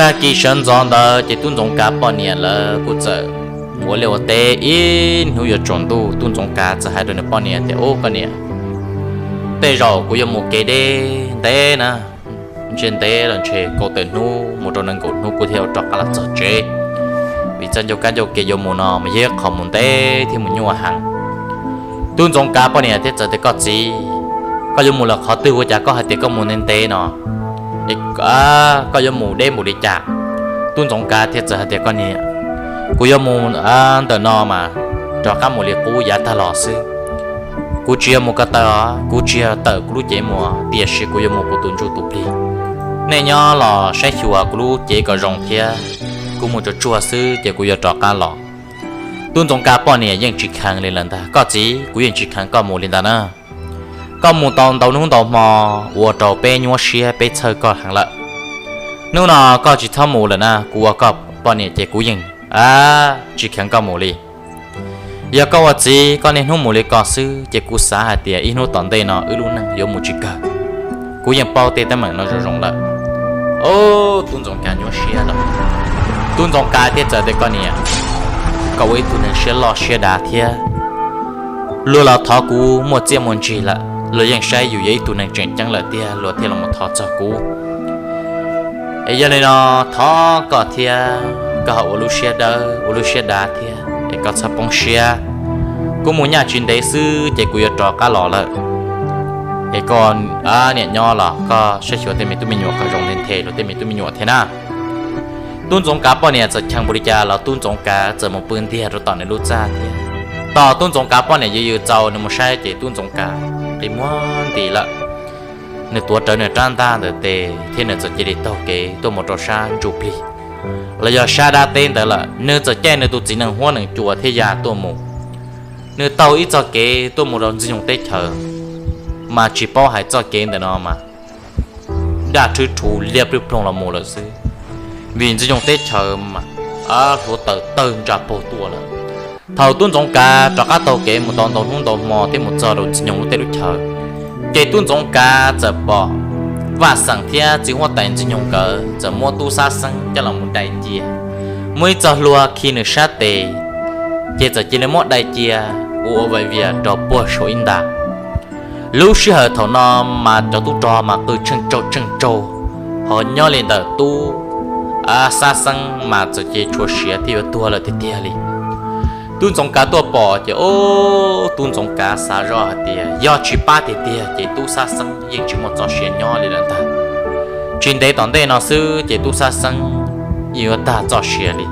Tag kis sawv ntxov ntawd ces tub Ntxoov Kav poj niam lawv kuj txawm ua liaj ua teb ib hnub yuav tsaus ntuj, tub Ntxoov Kav txawm hais rau nws poj niam tias, Ub koj niam, tej zaum kuv yuav mus kev deb ntev na, ntshe ntev los ntshe kaum tawm hnub mus rau nees nkaum hnub kuv thiaj rov qab los txog tsev, vim txoj ncauj kab ncauj kev yuav mus no mas yog ib qho mus ntev thiab mus nyuaj heev. Tub Ntxoov Kav poj niam thiaj txawm tias, Koj txiv, koj yuav mus lawm qhov twg ua cas koj hais tias koj mus ntev ntev no? Koj yuav mus deb npaum li cas? Tub Ntxoov Kav thiaj txawm hais tias, Koj niam, kuv yuav mus ntawm no mas rov qab mus li qub yav tag los xwb. Kuv tsis yog mus ko taw os, kuv tsis yog tawm kuv lub cev mus, tiam sis kuv yuav mus kuv tus ntsuj tus plig. Nej nyob los saib xyuas kuv lub cev kom zoo thiab, kuv mus tsuag tsuag xwb ces kuv yuav rov qab los. Tub Ntxoov Kav poj niam yeej tsis kheev li lawm ntag, Koj txiv, kuv yeej tsis kheev koj mus li ntawd na. Koj mus tau ntau hnub ntau hmo, ua rau peb nyuaj siab peb txhawj koj heev lawm. Hnub no koj tsis txhob mus lawm na, kuv ua koj poj niam ces kuv yeej tsis kheev koj mus li. Yog koj ua txiv koj niaj hnub mus li ko xwb ces kuv xav hais tias ib hnub tom ntej no wb lub neej yuav mus tsis kawg. Kuv yeej paub tej teeb meem no zoo zoo lawm. Tub Ntxoov Kav nyuaj siab lawm. Tub Ntxoov Kav thiaj txawm tias, Koj niam, koj ua ib tug neeg siab loj siab dav thiab, luag los thov kuv muaj txiaj muaj ntsig lawm, luag yeej saib yus yog ib tug neeg tseem ceeb lawm tiag luag thiaj los thov txog kuv. Es yog li no thov koj thiab, koj ho ua lub siab dawb ua lub siab dav thiab es koj txhob poob siab. Kuv mus nyaj tsis ntev xwb ces kuv yuav rov qab los lawm. Es koj niam nyob los koj saib xyuas tej me tub me nyuam kom zoo nthe nthe rau tej me tub me nyuam thiab na. Tub Ntxoov Kav poj niam txawm cheem npaum li cas los tub Ntxoov Kav txawm mus pw ntiag rau tom nws lub txaj thiab. Tos tub Ntxoov Kav poj niam yws yws txaus nws mus saib ces tub Ntxoov Kav qi muag nti lawm. Nws tuav rawv nws rab ntaj ntawm tes thiab nws txawm cia li taug kev tuaj mus rau sab ntsuj plig los yog sab dab teb ntawd lawm. Nws txawm caij nws tus txiv nees huab nees cua thiab ya tuaj mus. Nws taug ib txoj kev tuaj mus rau Ntxwg Nyoog teb chaws, mas tsis paub hais txoj kev ntawm no mas daj rhwb rhuv liab plig ploog los mus lawm xwb, vim Ntxwg Nyoog teb chaws mas hluav taws tawg ntsa puag tuaj lawm. Thaum tub Ntxoov Kav rov qab taug kev mus tau ntau hnub ntau hmo thiab mus txog rau Ntxwg Nyoog lub teb lub chaws, ces tub Ntxoov Kav txawm pom Vaj Xeem thiab txiv huab tais Ntxwg Nyoog nkawd txawm muab tub Xab Xeeb coj los mus dai cia, muaj ib txoj hlua khi nws sab tes, ces txawm cia li muab dai cia ua ua vias vias rau puag saum ib nta. Lub sij hawm thaum no mas cov tub rog mas qw tsheej tsaug tsheej tsaug, ho nyob li ntawm tub Xab Xeeb mas txawm cia li tshuav siav thiab yuav tuag lawm tiag tiag li. Tub Ntxoov Kav tuaj pom ces, o, tub Ntxoov Kav xav zoj hais tias yog tsis pab tiag tiag ces tub Xab Xeeb yeej tsis muaj txoj sia nyob li lawm ntag. Tsis ntev tom ntej no xwb ces tub Xab Xeeb yeej yuav tag txoj sia li.